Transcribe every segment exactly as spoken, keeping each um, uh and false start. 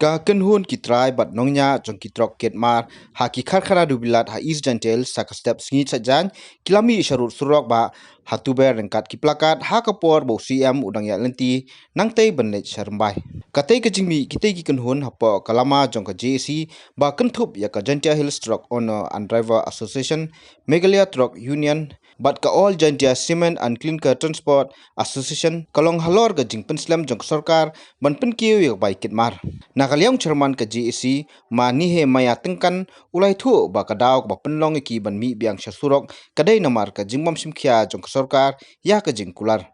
Ka kynhun ki trai bad nongñiah jong ki trok kit mar ha ki karkhana duh bilat ha East Jaintia Hills ha ka step sngi Saitjaiñ ki la mih sha rud surok ba ha tuber ryngkat ki plakat ha ka por ba u C M u dang ïaid lynti nangtei ban leit sha Rymbai. Katei ka jingmih kitei ki kynhun hapoh ka lama jong ka J A C ba kynthup ïa ka Jaintia Hills Truck Owner and Driver Association, Meghalaya Truck Union bad ka All Jaintia Cement and Clinker Transport Association ka long halor ka jingpynslem jong ka sorkar ban pynkiew ïa ka bai kit mar. Na ka liang u chairman ka J A C, Ma Nihemaya Tyngkan, u la ïathuh ba ka daw kaba pynlong ïa ki ban mih biang sha surok ka dei namar ka jingbym shim khia jong ka sorkar ïa ka jingkular.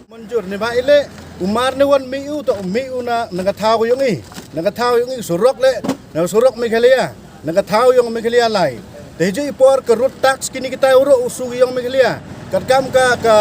Mynjur ne ba ile, u mar ne wan mih u, to mih u na, na ka thaw yong i. Na ka thaw yong i, surok le, na surok Meghalaya. Na ka thaw yong Meghalaya lai. Te ju i por ka road tax kini kita uro u su yong Meghalaya. Katkam ka, ka,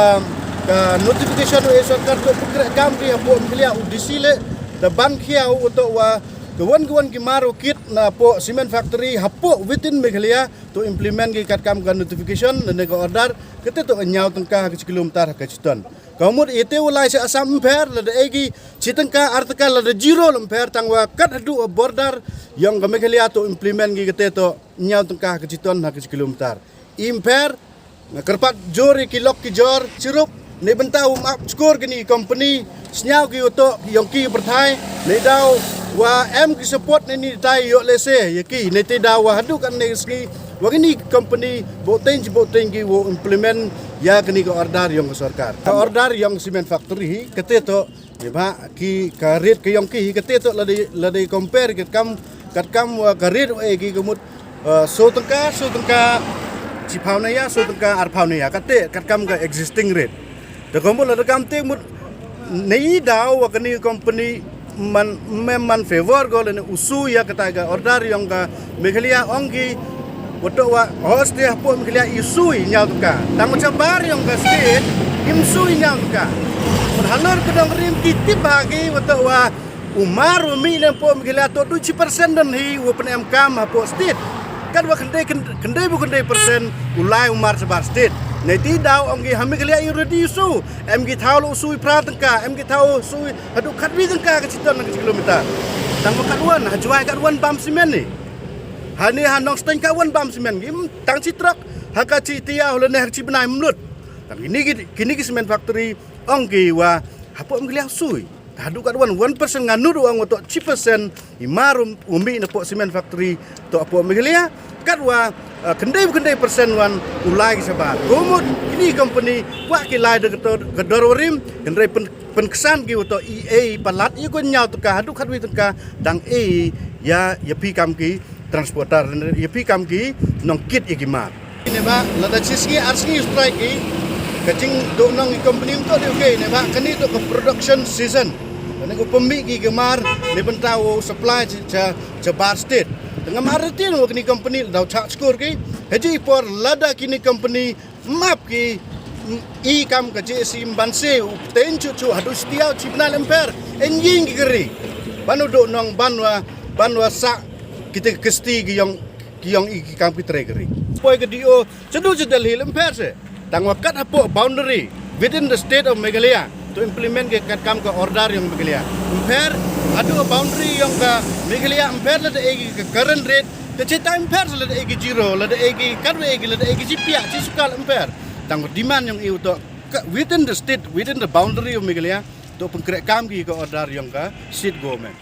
ka notification u e sorkar to pynkreh kam ki hapoh Meghalaya u D C le. Da ban khia u to wa ka wan ka wan ki mar u kit na poh cement factory hapoh within Meghalaya to implement ki katkam ka notification ne ka order. Kete to ñiaw tyngka ka kilometer ka chiton. Ka mut ite u lai sha Assam ym pher, lada e ki chi tyngka ar tyngka lada zero ym pher, tang wa kat haduh border yong ka Meghalaya to implement ki kete to ñiaw tyngka ka chiton ha ka kilometer. Ym pher, nga kyrpad jur ïa ki lok ki jor, chirup, ne bynta u map chkor kini company, sñiaw ki u to yong ki pyrthai, ne daw wa em ki support ne ni tai ïoh lehse ïa ki, ne te daw wa haduh kan ne sngi, wa kini company, boteng chi boteng ki wo implement ïa kini ka order yong ka sorkar. Ka order yong cement factory hi, kete to, ne ba ki ka rate ka yong ki hi, kete to lada, lada compare katkam, katkam wa ka rate wa e ki ka mut, eh, so tyngka, so tyngka, chi phaw na ïa, so tyngka, ar phaw na ïa, kate, katkam ka existing rate. Te ka mut lada kam te mut, ne i daw wa kani company man, mem man favor ko lane u su ïa kata ka order yong ka Meghalaya ong ki, wa to wa, hos te hapoh Meghalaya i su i ñiaw tyngka. Tang wa chabar yong ka state, im su i ñiaw tyngka. Mut halor ka dong rim ki tip ha ki, wa to wa, u mar u mih ne poh Meghalaya to du chi percent don hi u pynem kam hapoh state. Kat wa khyndai, khyndai bu khyndai percent u lai u mar chabar state. Ne ti daw ong ki ha Meghalaya i ready u su. Em ki thaw lo u su i phra tyngka, em ki thaw u su i haduh khatwi tyngka ka chiton ka kilometer. Tang wa kat wan, ha Jowai kat wan bam cement ni. Ha ni ha Nongstoiñ kat wan bam cement ni. Tang chi truck, ha ka chi tia hule ne ha ka chi bnai mlut. Tang kini ki, kini ki cement factory ong ki wa hapoh Meghalaya u su i. Haduh kat wan one percent nga nud u ong wa to chi percent i mar u mih na poh cement factory to hapoh Meghalaya. Kat wa, eh, khyndai khyndai percent wan u lai ki chabar. Ko mut kini company wa ki lai da ka dor wa rim, hynrei pyn, pynksan ki wa to i e palat i ko ñiaw tyngka haduh khatwi tyngka dang e ïa, ïa phi kam ki transporter, ïa phi kam ki nongkit ïa ki mar. Ne ba, lada chi sngi ar sngi strike ki, ka jingduh nong i company ym to dei okay, ne ba, kani to ka production season. Kani ko pynmih ki ki mar, ne bynta u supply cha, cha, chabar state. Te ngam arti ne wa kani company lada u chah chkor ki, ha ji i por lada kini company map ki, i kam ka J A C ban se u ten chu chu haduh stia u chi bnai lem pher, en ying ki kari. Ban u duh nong ban wa, ban wa sa kita ka kisti ki yong, ki yong i ki kam ki trei kari. Poi ka D O, cha du cha Delhi lem pher se. Tang wa kat hapoh boundary within the state of Meghalaya to implement ki kat kam ka order yong Meghalaya. Em pher, haduh boundary yong ka Meghalaya em pher lada e ki ka current rate, te chi time pher lada e ki zero, lada e ki kat wa e ki, lada e ki chi piah, chi sukal em pher. Tang wa demand yong i u to ka, within the state, within the boundary of Meghalaya, to pynkreh kam ki ka order yong ka state government.